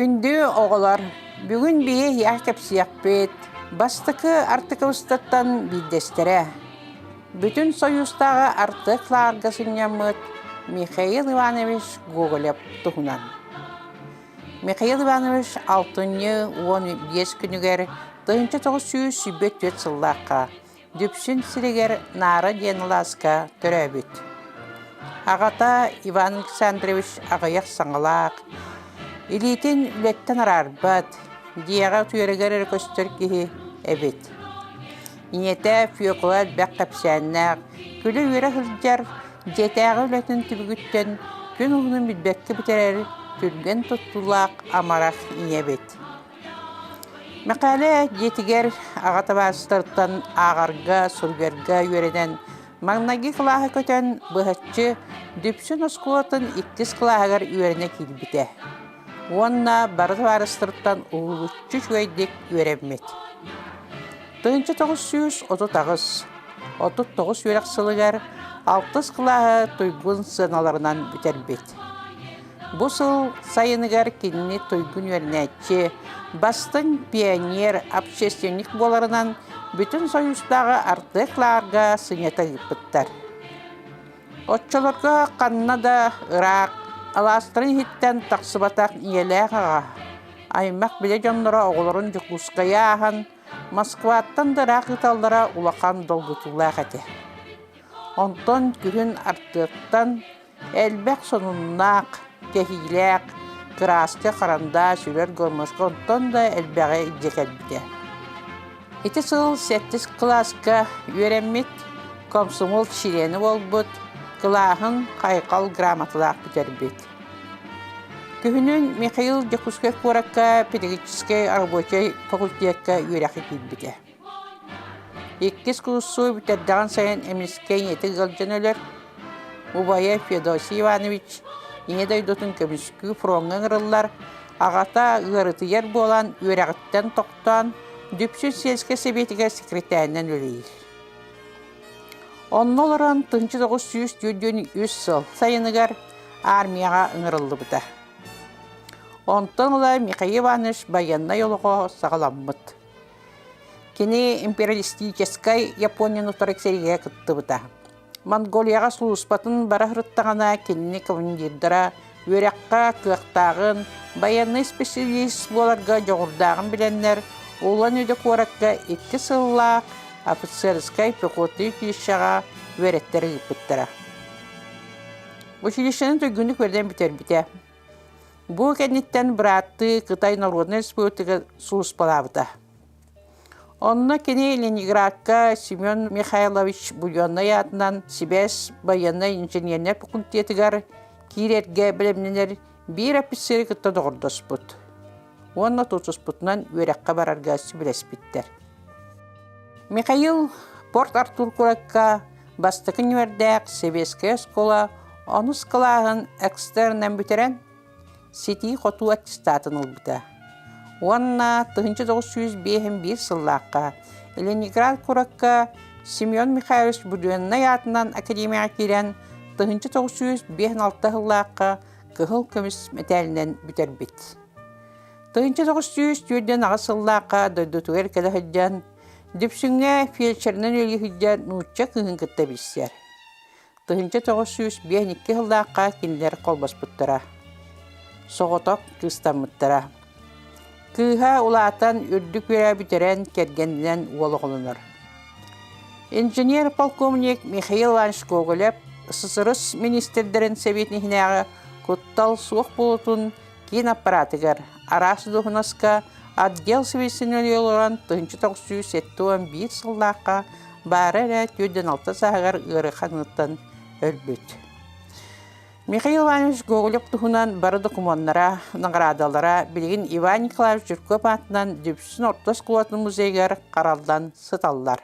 Күндү оҕолор, бүгүн биһи эһиэхэ кэпсиэхпит бастакы артыкыбыстартан биирдэстэрэ, Бүтүн Союзтааҕы артык лааҕырга сынньаммыт Михаил Иванович Гоголев туһунан. Михаил Иванович алтынньы 15 күнүгэр 1924 сыллаахха Дүпсүн сиригэр Наара диэн алааска төрөөбүт. Аҕата Иван Александрович аҕыйах саҥалаах, илиитин үлэттэн араарбат, дьиэҕэ утуйарыгар эрэ көстөр киһи эбит. Ийэтэ Фекла элбэх кэпсээннээх, күлэ-үөрэ сылдьар, дьиэтээҕи үлэтин түбүгүттэн күн уһунун билбэккэ бүтэрэр түргэн туттуулаах амарах ийэ эбит. Мэхээлэ дьиэтигэр аҕа табаарыстарыттан ааҕарга, суруйарга үөрэнэн, маҥнайгы кылааһы көтөн, быһаччы Дүпсүн оскуолатын иккис кылааһыгар үөрэнэ киирбитэ уонна бары табаарыстарыттан уһулуччу үчүгэйдик үөрэммит. 1938 39 үөрэх сылыгар алтыс кылааһы туйгун сыаналарынан бүтэрбит. Бу сыл сайыныгар кинини туйгун үөрэнээччи, бастыҥ пионер, общественник буоларынан Бүтүн Союзтааҕы Артек лааҕырга сынньата ыыппыттар. Оччолорго ханна да ыраах, алаастарын иһиттэн тахсыбатах ийэлээх аҕа, аймах-билэ дьонноро оҕолорун Дьокуускайы ааһан, Москваттан да ыраах ыыталлара улахан долгутуулаах этэ. Онтон күһүн Артыктан Элбэх сонуннаах, кэһиилээх, кырааска, харандаас, үрэр гормошка онтон да элбэҕи илдьэ кэлбитэ. Ити сыл сэттис кылааска үөрэммит, комсомол чилиэнэ буолбут, кылааһын хайҕал грамоталаах бүтэрбит. Күһүнүн Михаил Дьокуускай куоракка педагогическай рабочай факультекка үөрэххэ киирбитэ. Иккис курсу бүтэрдэҕин сайын эмискэ ийэтэ ыалдьан өлөр. Убайа Федосий Иванович Ийэ дойдутун көмүскүү фроҥҥа ыҥырыллар, аҕата ыарытыйар буолан үөрэҕиттэн тохтоон, Дүпсүн сельскэй сэбиэтигэр секретарынан үлэлиир. Онно олорон 1943 сыл сайыныгар армияҕа ыҥырыллыбыта. Онтон ыла Михаил Иванович байыаннай олоҕо саҕаламмыт. Кини империалистическай Японияны утары сэриигэ кыттыбыта. Монголияҕа сулууспатын бара сырыттаҕына кинини командирдара үөрэххэ кыахтааҕын, байыаннай специалист буоларга дьоҕурдааҕын билэннэр Улан-Удэ куоракка икки сыллаах офицерскай пехотный училищеҕа үөрэттэрэ ыыппыттара. Училищены туйгуннук үөрэнэн бүтэрбитэ. Бу кэнниттэн бырааттыы Кытай Народнай Республикатыгар сулууспалаабыта. Онно кини Ленинградка Семен Михайлович Буденнай аатынан сибээс байыаннай инженернэй факультетыгар киирэргэ бэлэмнэнэр биир офицеры кытта доҕордоспут уонна тутуспутунан үөрэххэ барарга сөбүлэспиттэр. Михаил Порт-Артур куоракка бастакы нүмердээх сэбиэскэй оскуола онус кылааһын экстернэн бүтэрэн, ситии-хотуу аттестатын ылбыта. Уонна 1951 сыллаахха Ленинград куоракка Семен Михайлович Буденнай аатынан академияҕа киирэн 1956 сыллаахха кыһыл көмүс мэтээлинэн бүтэрбит. 1948 сыллаахха дойдутугар кэлэ сылдьан Дүпсүҥҥэ фельдшеринэн үлэлии сылдьар нуучча кыыһын кытта билсэр. 1952 сыллаахха кинилэр холбоспуттара. Соҕотох кыыстаммыттара. Кыыһа улаатан үрдүк үөрэ бүтэрэн кэргэнинэн уол оҕолонор. Инженер-полковник Михаил Иванович Гоголев СССР министрдэрин сэбиэтин иһинээҕи куттал суох буолуутун киин аппаратыгар араас дуоһунаска отдел сэбиэдиссэйинэн олорон 1971 сыллаахха баара эрэ 46 сааһыгар ыараханыттан өлбүт. Михаил Иванович Гоголев туһунан бары докумуоннара, наҕараадалара билигин Иван Николаевич Жирков аатынан Дүпсүн орто оскуолатын музейыгар хараллан сыталлар.